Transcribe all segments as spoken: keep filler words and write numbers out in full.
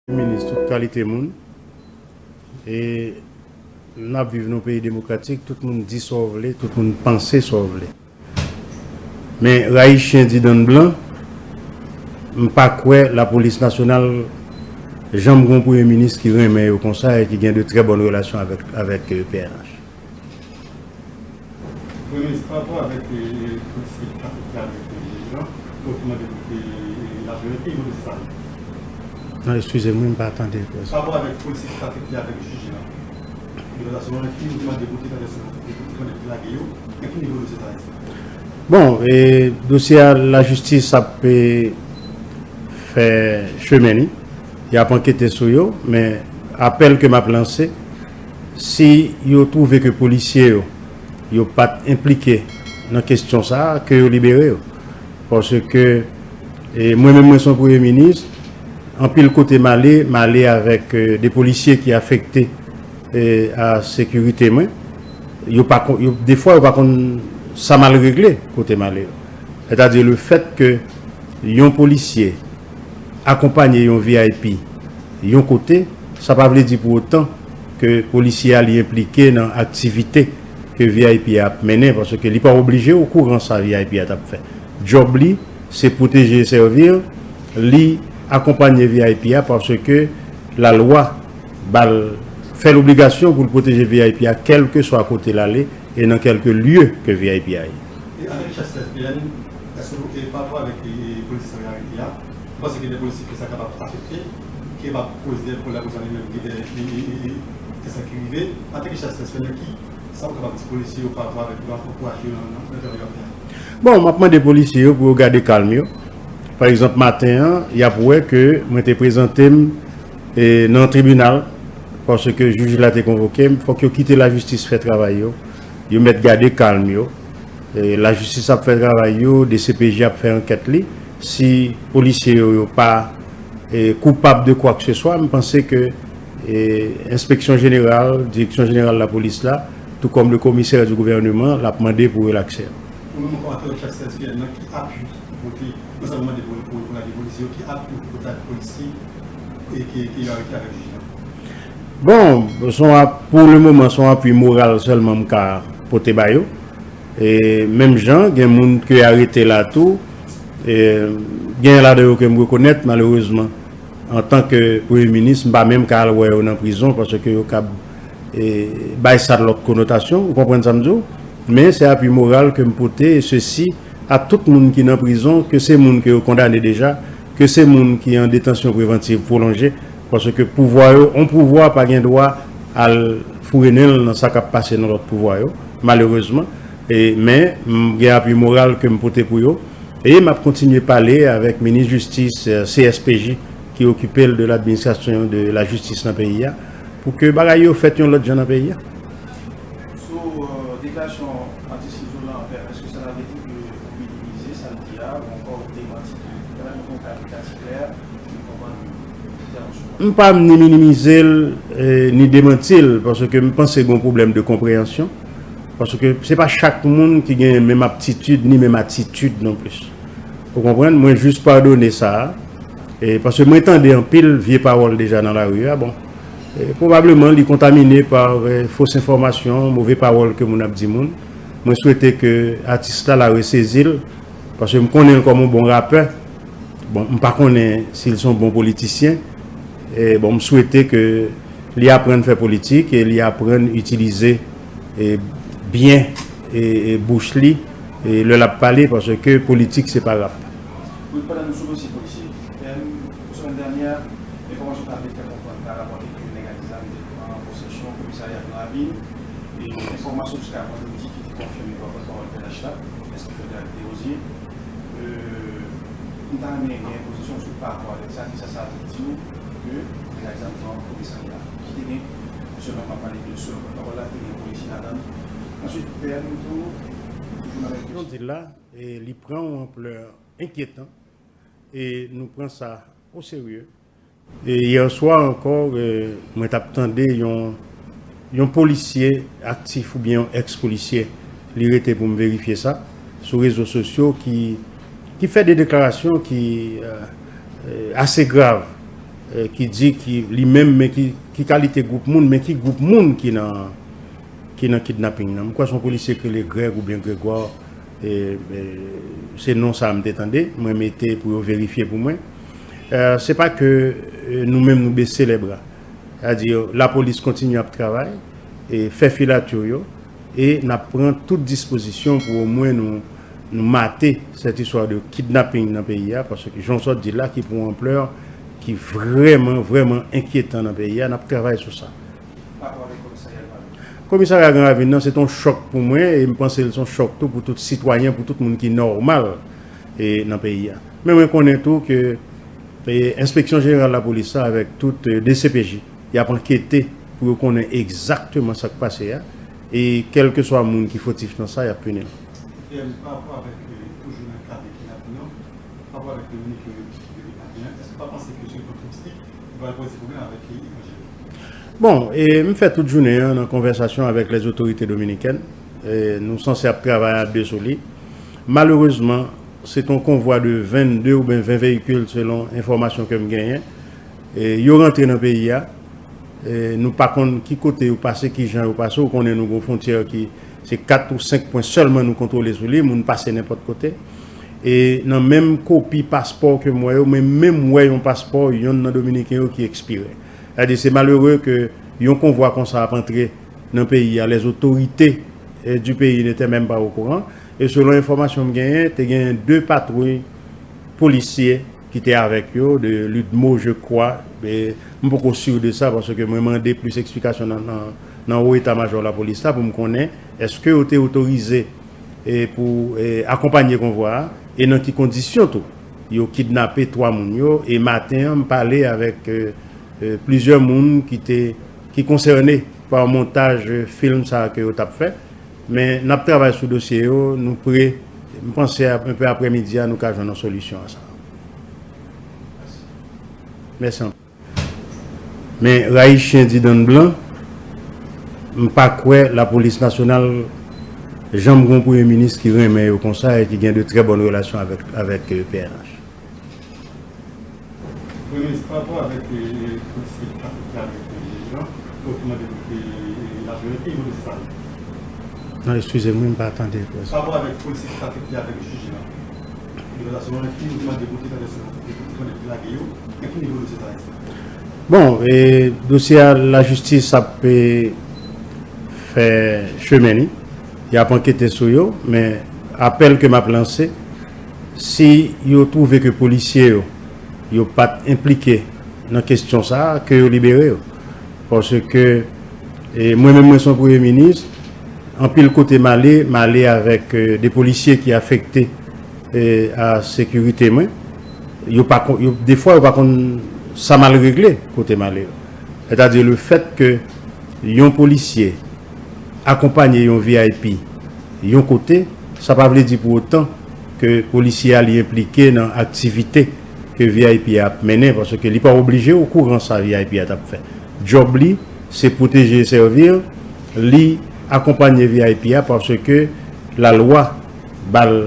Minis, tout kalite moun. E n ap viv nan yon peyi demokratik, tout moun di sa w vle, tout moun panse sa w vle. Men rayi chen di dann blan, m pa kwè lapolis nasyonal janm gen yon premye minis ki renmen yo konsa e ki gen de trè bòn relasyon avèk, avèk, euh, P N H. Premye minis, pa rapò avèk, eh, polisye ki t ap fè avèk, eh, jij lan, yo te mande pou te, eh, l ap jwenn ki nivo dosye sa ye? Non, eskize m, wi, m pa tande. Pa rapò avèk polisye ki t ap fè avèk jij lan, ki te mande pou te, pou te mande pou te lage yo, nan ki nivo dosye sa ye? Bon, e, dosye a, lajistis ap, e, fè chemen li. Y ap ankete sou yo, men apèl ke m ap lanse, si yo twouve ke polisye yo, yo pa t enplike nan kesyon sa a, ke yo libere yo. Paske, e, mwen menm, mwen se yon premye minis, anpil kote m ale, m ale avèk, e, de polisye ki afekte, e, a sekirite mwen. Yo pa kon-, yo, defwa, yo pa konn sa m al regle kote m ale yo. Sètadi, le fèt ke yon polisye akonpanye yon V I P yon kote, sa pa vle di pou otan ke polisye a li enplike nan aktivite ke V I P a ap mennen, paske li pa oblije okouran sa V I P a t ap fè. Djòb li, se pwoteje e sèvi l, li akonpanye V I P a paske lalwa ba l, fè l obligasyon pou l pwoteje V I P a, kèlkeswa kote l ale e nan kèlke lye ke V I P a ye. E antanke chèf S P N, èske w, e pa rapò avèk, e, polisye sa yo arete a, ou panse gen de polisye ke sa kapab afekte, ki kapab koze de pwoblèm pou sa li menm, ki de, e, e, e, e, se sa ki rive? Antanke chèf S P N, ki sa ou kapab di polisye yo pa rapò avèk yo, ankouraje yo nan, nan, nan travay y ap fè a? Bon, m ap mande polisye yo pou yo gade kalm yo. Pa egzanp, maten an, y ap wè ke mwen te prezante m, e, nan tribinal, paske jij la te konvoke m. Fòk yo kite lajistis fè travay yo. Yo mèt gade kalm yo. E, lajistis ap fè travay yo, D C P J ap fè ankèt li. Si polisye yo, yo pa, e, koupab de kwa ke se swa, m panse ke, e, enspeksyon jeneral, direksyon jeneral lapolis la, tou kòm le komisè di gouvèneman, l ap mande pou relakse. Ou menm, kòm antanke chèf S P N nan, ki apui ou pote, mwen sa mande pou, pou, pou lage polisye yo, ki apui ou pote ak polisye e ke, ke yo arete avèk jij lan? Bon, se yon ap-, pou le moman, se yon apui moral sèlman m ka pote ba yo. E menm jan, gen moun ke arete la tou, e gen ladan yo ke m rekonèt, malerezman, antanke premye minis, m pa menm ka al wè yo nan prizon, paske yo kab, e, bay sa lòt konotasyon, ou konprann sa m di w? Men se apui moral ke m pote, e sesi a tout moun ki nan prizon, ke se moun ke yo kondane deja, ke se moun ki an detansyon prevantiv pwolonje, paske pouvwa yo, on pouvwa pa gen dwa al foure nen l nan sa k ap pase nan lòt pouvwa yo, malerezman. E, men, m gen apui moral ke m pote pou yo. E m ap kontinye pale avèk minis jistis, eh, C S P J, ki okipe l de ladministrasyon de lajistis nan peyi a, pou ke bagay yo fèt yon lòt jan nan peyi a. Sou, euh, deklarasyon atis Izolan an fè, èske sa ta vle di ke ou minimize sa l di a, ou ankò ou demanti li? Fè nou yon kalifikatif klè, nou konprann tèm sou. M pa ni minimize l, eh, ni demanti l, paske m panse gen yon pwoblèm de konpreyansyon. Paske se pa chak moun ki gen menm aptitid, ni menm atitid nonplis. Ou konprann? Mwen jis padone sa a. E, paske mwen tande anpil vye pawòl deja nan lari a. Bon, e, pwobableman li kontamine pa, e, fos enfòmasyon, move pawòl ke moun ap di moun. Mwen swete ke atis la, la resezi l, paske m konnen l kòm yon bon rapè. Bon, m pa konnen si l se yon bon politisyen. E, bon, m swete ke li aprann fè politik e li aprann itilize, e, byen, e, e, bouch li, e, lè l ap pale, paske politik se pa rap. Wi, pandan nou sou dosye polisye, em, semèn dènyè, enfòmasyon ta vle fè konprann pa rapò ke nèg ak zam te pran posesyon komisarya Gran Ravin, e enfòmasyon jiska vandredi ki te konfime pa pòtpawòl P N H la, enspektè Derek Desrosiers. Euh, m ta renmen gen pozisyon w sou pa rapò avèk sa, kisa sa vle di w ke nèg ak zam pran komisarya ki te gen, selon m ap pale de selon pòtpawòl la, te gen polisye ladan l. Answit, P M tou, toujou nan menm kesyon. Di la, e li pran yon anplè enkyetan, e nou pran sa o serye. E yè swa ankò, e, mwen t ap tande yon, yon polisye aktif oubyen yon èks polisye, li rete pou m verifye sa, sou rezo sosyo ki, ki fè de deklarasyon ki, e, e, ase grav. eh, ki di ki li menm, men ki, ki kalite gwoup moun, men ki gwoup moun ki nan, ki nan kidnaping nan. M kwè se yon polisye ki rele Greg oubyen Gregoire, eh, eh, se non sa a m te tande, mwen mete pou yo verifye pou mwen. Eh, se pa ke, eh, nou menm nou bese lè bra. Sètadi, lapolis kontinye ap travay, e fè filatyo yo, e n ap pran tout dispozisyon pou omwen nou, nou mate cette histoire de kidnapping nan peyi a, paske jan w sot di la, ki pran yon anplè ki vrèman, vrèman enkyetan nan peyi a, n ap travay sou sa. Komisarya Gran Ravin nan, se t on chòk pou mwen, e m panse l se yon chòk tou pou tout sitwayen, pou tout moun ki nòmal, e, nan peyi a. Men mwen konnen tou ke, e, Enspeksyon Jeneral Lapolis la avèk tout, e, D C P J, y ap ankete pou yo konnen egzakteman sa k pase a, e kèlkeswa moun ki fotif nan sa, y ap pini l. P M, pa rapò avèk, e, toujou nan kad kidnaping nan, pa rapò avèk Dominiken yo ki vini maten an, èske w pa panse ke sou le plan touristik, li pral poze pwoblèm avèk, e, etranjè yo? Bon, e m fè tout jounen an nan konvèsasyon avèk lèzotorite dominikèn. E nou sanse ap travay a de sou li. Malerezman, se t on konvwa de vennde oubyen ven veyikil, selon enfòmasyon ke m genyen. E yo rantre nan peyi a. E nou pa konn ki kote yo pase, ki jan yo pase. Ou konnen nou gen yon fwontyè ki se kat ou senk pwen sèlman nou kontwole sou li, moun pase nenpòt kote. E nan menm kopi paspò ke m wè yo, mwen menm wè yon paspò yonn nan Dominiken yo ki ekspire. Sètadi, se malere ke yon konvwa konsa ap antre nan peyi a, les autorités, eh, du pays n'étaient même pas au courant. E selon enfòmasyon m genyen, te genyen de patwouy polisye ki te avèk yo, de l'udmo, je crois. E m poko si de sa, paske mwen mande plis eksplikasyon nan, nan, nan wo eta majò lapolis la pou m konnen èske yo te otorize, e, pou, e, akonpanye konvwa a, e nan ki kondisyon tou yo kidnape twa moun yo. E maten an, m pale avèk, e, e, plizyè moun ki te, ki konsène pa montaj, e, fim sa a ke yo t ap fè. Men n ap travay sou dosye yo, nou pre, m panse a, enpe aprèmidi a, nou ka jwenn yon solisyon a sa. Mèsi anpil. Men rayi chen di dann blan, m pa kwè lapolis nasyonal janm gen yon premye minis ki renmen yo konsa e ki gen de trè bòn relasyon avèk, avèk, eh, P N H. Premye minis, pa rapò avèk, eh, polisye k t afekte avèk, eh, jij lan, kote w mande pou ke, eh, lajounen, ki nivo dosye sa ye? Non, eskize m, wi, m pa tande. Pa rapò avèk polisye k t afekte avèk jij lan, ki nivo dosye sa ye? Bon, e, dosye a, lajistis ap, e, fè chemen li. Y ap ankete sou yo, men apèl ke m ap lanse, si yo twouve ke polisye yo, yo pa t enplike nan kesyon sa a, ke yo libere yo. Paske, e, mwen menm, mwen se yon premye minis, anpil kote m ale, m ale avèk, e, de polisye ki afekte, e, a sekirite mwen. Yo pa kon-, yo, defwa, yo pa konn sa m al regle kote m ale yo. Sètadi, le fèt ke yon polisye akonpanye yon V I P yon kote, sa pa vle di pou otan ke polisye a li enplike nan aktivite ke V I P a ap mennen, paske li pa oblije okouran sa V I P a t ap fè. Djòb li, se pwoteje e sèvi, li akonpanye V I P a paske lalwa ba l,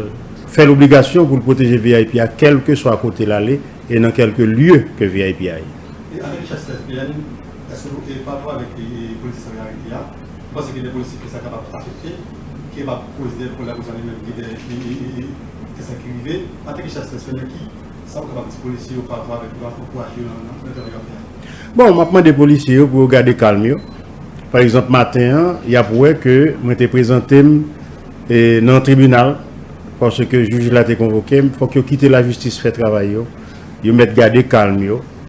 fè l obligasyon pou l pwoteje V I P a, kèlkeswa kote l ale e nan kèlke lye ke V I P a ye. E avèk chèf S P N, èske, e, pa rapò avèk, e, polisye sa yo arete a, ou panse gen de polisye ke sa kapab afekte, ki kapab koze de pwoblèm pou sa li menm, ki de, e, e, e, e, ke sa ki rive, antanke chèf S P N, ki sa w kapab di polisye yo pa rapò avèk yo, ankouraje yo nan, nan, nan travay yo ap fè a? Bon, m ap mande polisye yo pou yo gade kalm yo. Pa egzanp, maten an, y ap wè ke mwen te prezante m, e, nan tribinal, paske jij la te konvoke m. Fòk yo kite lajistis fè travay yo. Yo mèt gade kalm yo.